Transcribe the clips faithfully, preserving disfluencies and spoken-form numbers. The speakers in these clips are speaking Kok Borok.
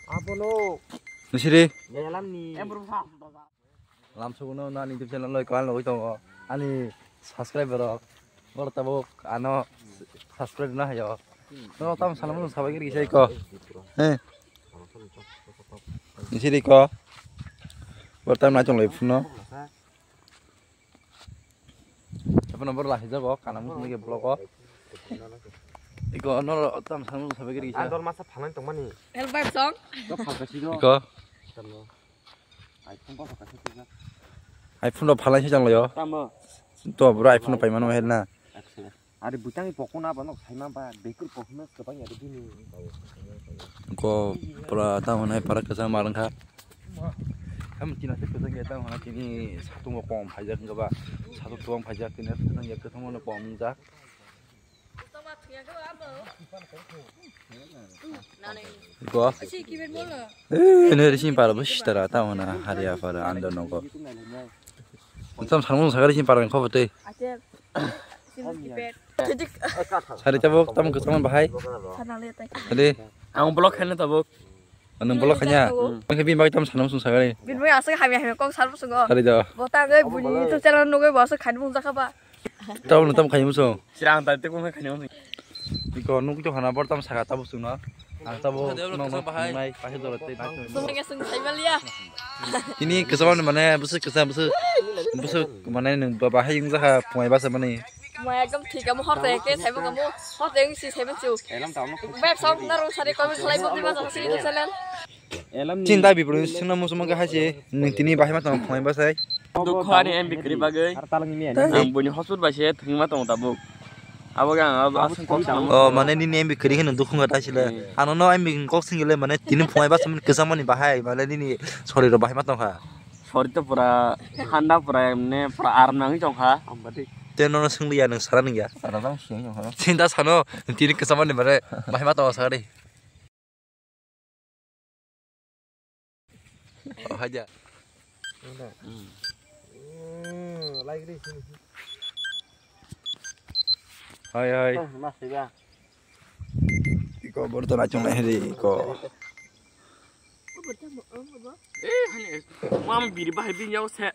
Abono. Nusiri. Lamsuguno nani YouTube channel loi kwal loi tongo. Ani subscriber rok. Bor tabuk ano subscribe na hayo. No tam salam sabai giri sai ko. Eh. Nusiri ko. Bor tam na chong loi phuno. Apa nomor lah hijab kok, kanam musuh lagi blok kok. Iko nor tam sang musuh sampai kiri. Andor masa phalang tong mani. Help song. Iko. iPhone kok pakai sih. iPhone do phalang sih jang lo yo. Tamo. To bro iPhone do paimano hel na. Are butang pokona ba nok saima ba bekur pokona kebang ya bini. Ko pura ta honai para kesa marang kha. Ham tina se kesa ya ta hona tini satung ko pom phaijak ga ba. Satung tuang phaijak tini satung ya kesa mo pom jak. Go. Eh, ne rising para bus tara ta hona haria para ando no go. Tam samu sagari sin para ko bete. Sari tabuk tam kesaman bahai. Tadi. Ang blok khaina tabuk. Nang blok khanya. Ang khe bin bai tam sanam sung sagari. Bin bai asuk hami hami kok sar musungo. Tadi do. Bota gai buni tu channel no gai bosu khaini mung jakha ba. Tam no tam khaini musung. Sirang tadi kok khaini musung. Iko nuk to hana bor tam saka tabuk sung no. Ang tabuk no no bahai. Nai pahe dolo te nai. Sung nge sung sai balia. Tini kesaman mane busu kesa busu busu mane nang bahai yung jakha phungai basa mani. Maya ekdom thik amo hor te ke thaibo kamo hor te si thaibo chu. Beb song na rung sari kami khlai bo diba song si channel. Chinta bipro singna musuma ga haise ning tini bahai ma tong phai basai. Dukho ani M B kwrwi bagwi. Ang buni hosur bai se thwngma tong tabuk. Abo ga ang abo aswk kok sanamo. O mane nini M B kwrwi kheno dukho ga taisile. Ano no M B kok singile mane tini phai basa mani kwchangmani bahai mane nini soriro bahai ma tongkha. Sori to pura handa pura emne pura aram nangwi tongkha. Te nono swngliya nwng sara nungya. Sara jang siyang tongkha. Sinta sano tini kwchangmani bare bahai ma tongo sagari. Oh, haja. Hai hai. Iko borto na chong hai iko. Eh, hani, mam biri bahai bin yau se.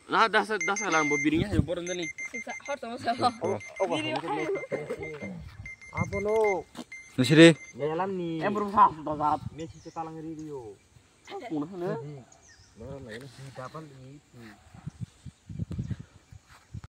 Na dasa dasa lang bo biri nya bo ron dani. Hor tong sa. Abono. Nusiri. Yalam ni. Em bro sa dasa. Messi se talang ri rio. Kuno hene. Norom lagi ni si dapan ni.